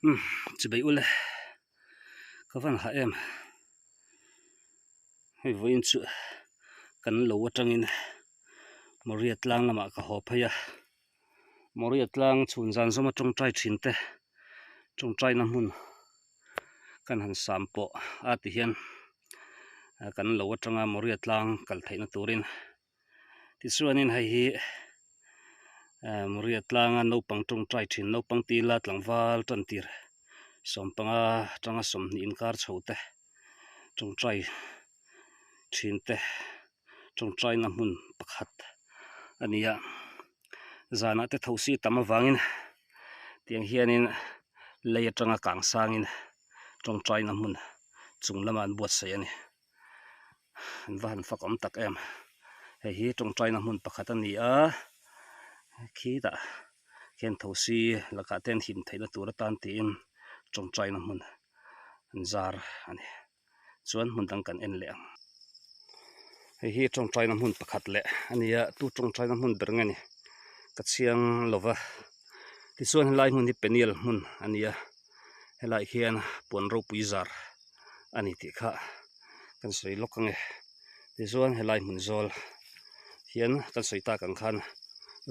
Umm chubei ule ka van hah em hei vawiin chu kan lo atangin Moria tlang lamah ka haw phei a Moria tlang chhun zan zawma tawngtai thin te tawngtaina hmun kan han sam pawh a ti hian kan lo atanga Moria tlang kal theihna turin Tichuanin hei hi Moria tlanga naupang tawngtai thin naupang tila tlangval tan tir sawmpanga atanga 20 inkar chho te tawngtai thin te tawngtaina hmun pakhat a ni a zanah te thosi tam avangin tiang hianin lei atanga kang sangin tawngtaina hmun chung lamah an buatsaih a ni. An va han fak awm tak em hei hi tawngtaina hmun pakhat a ni a khitah khian thosi lakah te an him theihna tur atan tiin tawngtaina hmun an zar a ni chuan hmun dang kan en leh ang hei hi tawngtaina hmun pakhat leh a ni a tu tawngtaina hmun ber nge ni ka chiang lo va tichuan helai hmun hi peniel hmun a ni a helaiah hian puan ropui zar. a ni tih kha kan sawi lawk ange tichuan helai hmun zawl hian kan sawi tak ang khan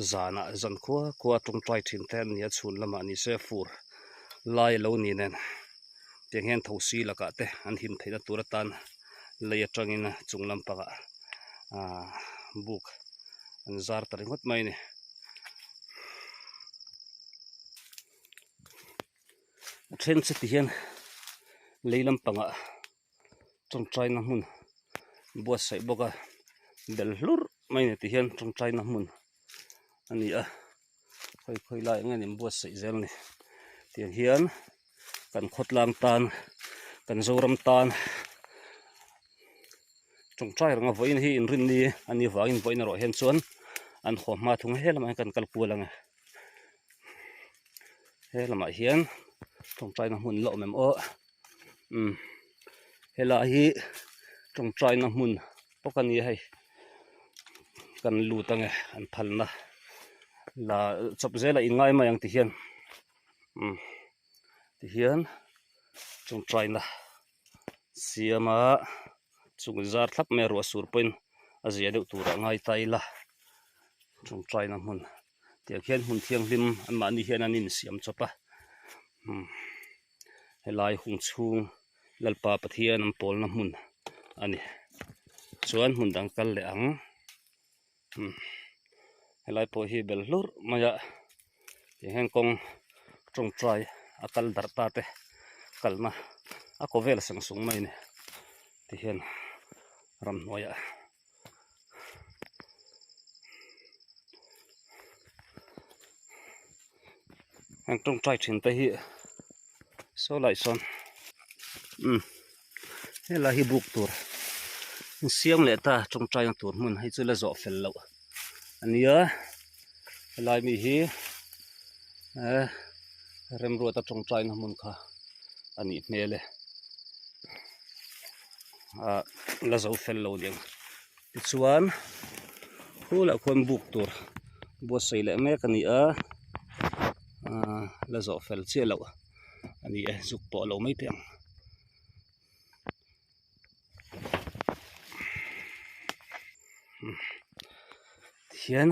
zanah zan khua khua tawngtai thin te an ni a chhun lamah ni se fur lai a lo ni nen tiang hian thosi lakah te an him theihna tur atan lei atangin chung lampangah ahh buk an zar ta ringawt mai a ni. A then chu ti hian lei lampangah tawngtaina hmun buatsaih bawk a bel hlur mai a ni ti hian tawngtaina hmun a ni a khawi khawi lai eng nge ni an buatsaih zel ni tiang hian kan khawtlang tan kan zoram tan tawngtai reng a vawiin hi inrinni a nih vangin vawiin erawh hian chuan an haw hma thung he lamah hian kan kal kual ang e. He lamah hian tawngtaina hmun la awm em aw umm helai hi tawngtaina hmun bawk a ni a hei kan lut ange an phalna la chawp zel a inngai mai ang ti hian umm ti hian tawngtaina siama chung zar thlap mai a ruah sur pawhin a zia deuh turah ngai ta ila tawngtaina hmun. Tiang hian hmun thianghlim anmahni hian an insiam chawp a umm helai hung chhung Lalpa Pathian an pawlna hmun a ni chuan hmun dang kal leh ang umm helai pawh hi bel hlurh mai a tiang hian kawng tawngtai a kal darh ta te kalna a kaw vel seng sung mai a ni tihian ramhnuaiah. Heng tawngtai thin te hi saw lai sawn umm helai hi buk tur an siam leh ta tawngtaina tur hmun hei chu la zawh fel loh a nia helai mi hi eh remruata tawngtaina hmun kha a nih hmel e. ah la zo fel lo ding tichuan khulah khuan buk tur buatsaih leh mek a ni a ah la zawh fel chiah loh a ni e zuk pawh lo mai teh ang. Tihian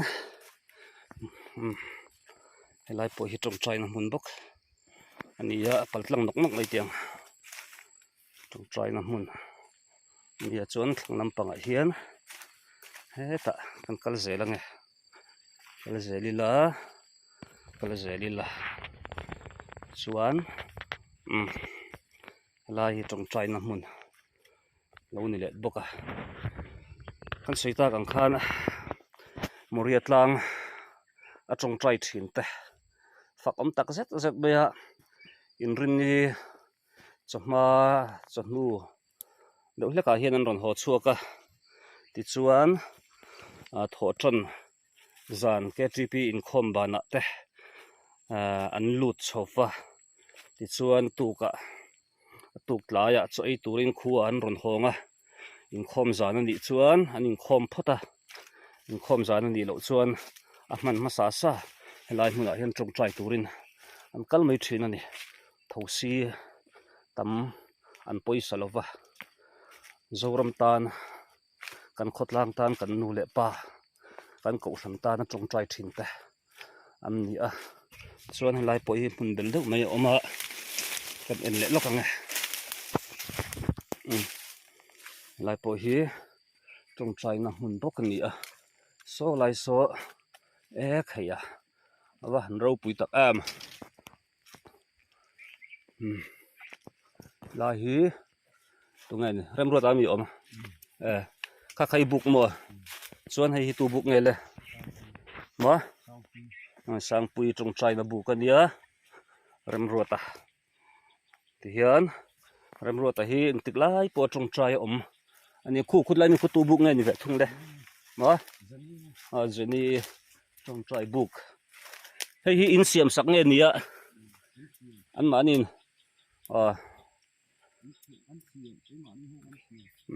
helai pawh hi tawngtaina hmun bawk a ni a a paltlang nawk nawk mai teh ang. Tawngtaina hmun nia chuan thlang lampangah hian hetah kan kal zel ange kal zel ila kal zel ila chuan umm helai hi tawngtaina hmun lo ni leh bawk a kan sawi tak ang khan Moria tlang a tawngtai thin te fak awm tak zet zet mai a inrinni. Chawhma chawhnu deuh hlekah hian an rawn haw chhuak a tichuan ah thawhtan zan ktp inkhawm banah te ah an lut chho va tichuan tukah a tuk tlaiah chaw ei turin khua an rawn hawng a inkhawm zan a nih chuan an inkhawm phawt a inkhawm zan a nih loh chuan a hman hmasa sa helai hmunah hian tawngtai turin an kal mai thin a ni. Thosi tam an pawisa lo va, Zoram tan, kan khawtlang tan, kan nu leh pa, kan kohhran tana tawngtai thin te an ni a. Chuan helai pawh hi hmun bel deuh mai a awm a, kan en leh lawk ang e. Umm helai pawh hi tawngtaina hmun bawk a ni a, saw lai saw ek hei a, a va han ropui tak em. Umm lai hi tunge ni remruat a mi awm e kha kha i buk maw chuan hei hi tu buk nge le maw sangpui tawngtai na buk a nia remruata tihian remruata hi engtik lai pawh tawngtai a awm a ni khu khut lai mi khu tu buk nge ni ve thung le maw a Jenny tawngtai buk. Hei hi in siam sak nge nia an mahniin aw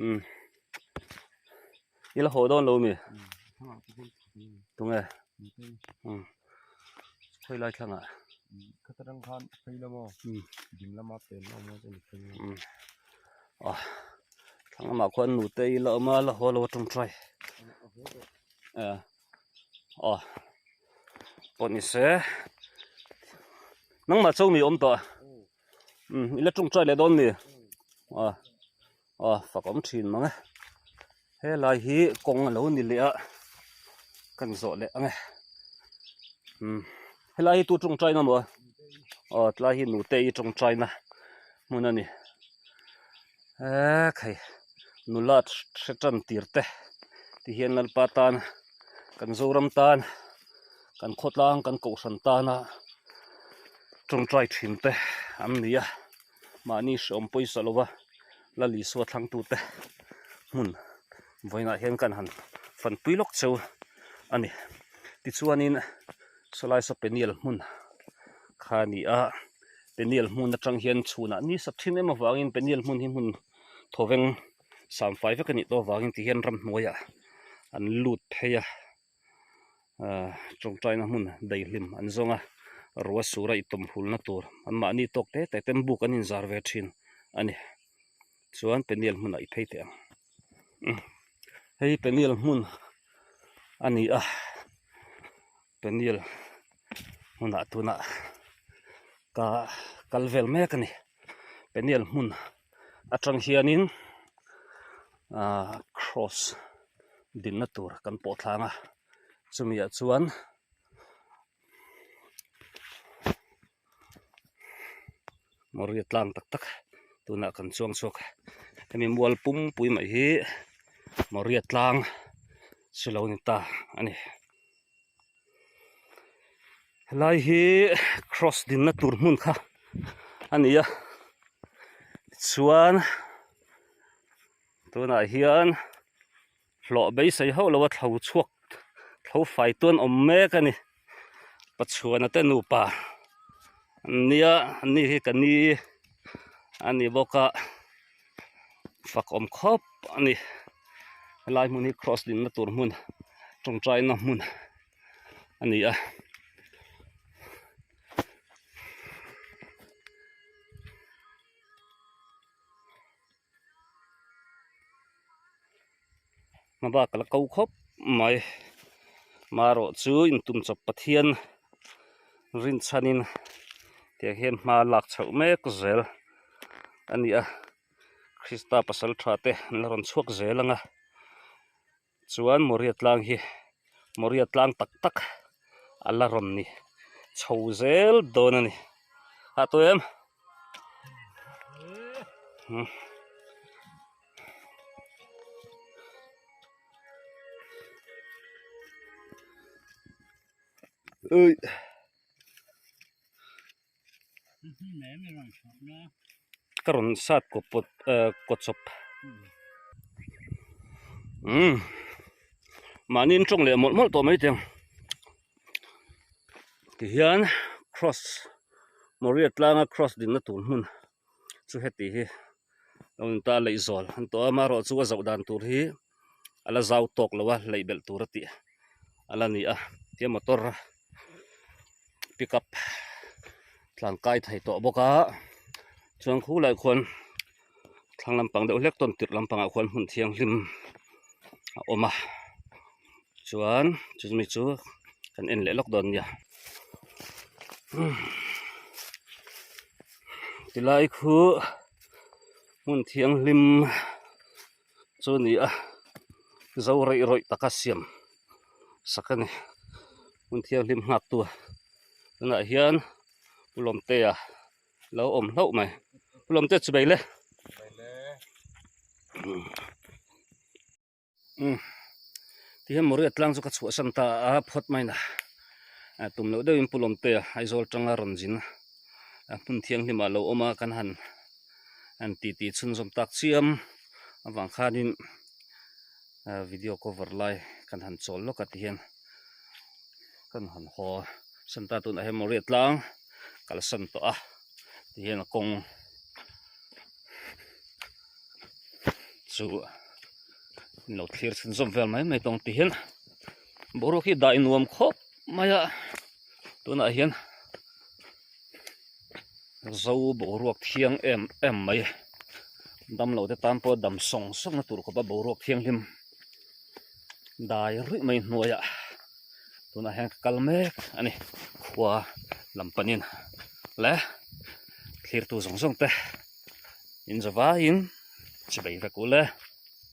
umm i la haw dawn lo mi tunge umm khawi lai thlangah umm aw thlang lamah khuan nute i la awm a la haw lo a tawngtai eh. Aw pawh ni se nangmah cho mi awm tawh umm i la tawngtai leh dawn mi aw aw fak awm thin mang e helai hi kawng a lo ni leh a kan zawh leh ang e umm helai hi tu tawngtai na maw aw tlai hi nute i tawngtai na hmun a ni ekhei nula hre tan tir te ti hian Lalpa tan kan Zoram tan kan khawtlang kan kohhran tana tawngtai thin te an ni a mahni hreawm pawisa lova Lal Isua thlangtute hmun vawiinah hian kan han fanpui lawk cheu a ni tichuanin sawlai saw peniel hmun kha a ni a peniel hmun atang hian chhunah ni sat thin em avangin peniel hmun hi hmun thawveng samfai vek a nih tawh avangin ti hian ramhnuaiah an lut phei a ahh tawngtaina hmun daihlim an zawng a rua sura itawm hulna tur an mahni tawk te te ten buk an inzar ve thin a ni chuan peniel hmunah i phei teh ang hei peniel hmun a ni a peniel hmunah tunah ka kal vel mek a ni peniel hmun atang hianin ahh cross dinna tur kan pawh thlang a chumi ah chuan Mawria tlang tak tak tunah kan chuang chhuak hemi mual pumpui mai hi Mawria tlang chu lo ni ta a ni. Helai hi cross dinna tur hmun kha a ni a tichuan tunah hian hlawh beisei hauh lo a thlo chhuak thlo fai tuan awm mek a ni Pachhuana te nupa an nia an ni hi ka ni a ni bawk a fak awm khawp a ni helai hmun hi cross dinna tur hmun tawngtaina hmun a ni a. Hma bak a la ko khawp mai marawh chu intum chawp Pathian rinchhanin tiang hian hma lak chhoh mek zel a ni a Krista pasal tha te an la rawn chhuak zel ang a chuan Mawria tlang hi Mawria tlang tak tak a la rawn ni chho zel dawn a ni a tawh em. Ui. Ka rawn sat kaw pawt eh kaw chawp. Umm mahni in tawng leh mawlh mawlh tawh mai teng. Tihian cross Mawria tlanga cross dinna tur hmun chu heti hi a awm ta a leih zawl an tawh a amaherawhchu a zoh dan tur hi a la zau tawk lo a leih belh tur a tih a la ni a tia motor pick up tlan kai thei tawh bawk a. Chuan khulai khuan thlang lampang deuh hlek tawn tirh lampangah khuan hmun thianghlim a awm a chuan chumi chu kan en leh lawk dawn nia tilai khu hmun thianghlim chu a ni a zo reih rawih taka siam sak a ni hmun thianghlim nghak tu tunah hian Pu Lawmtea lo awm hlauh mai Pu Lawmtea chu bei le umm tihian Mawria tlang chu ka chhuahsan ta a phawt mai na tum loh deuhin Pu Lawmtea Aizawl tanga rawn zin a hmun thianghlim ah lo awm a kan han han titi chhunzawm tak chiam avang khanin video cover lai kan han chawl lawk a tihian. Kan han haw a santa tunah hian Mawria tlang kalsan tawh a tihian a kawng chu an lo thlir chhunzawm vel mai mai tawng tihian boruak hi dah nuam khawp mai a tunah hian zo boruak thiang em em mai damlo te tan pawh dam sawng sawng na tur khawpa boruak thianghlim. Dai ruih mai hnuaiah tunah hian ka kal mek a ni khua lam panin le thlirtu zawng zawng te in za vaiin chibei vek u le.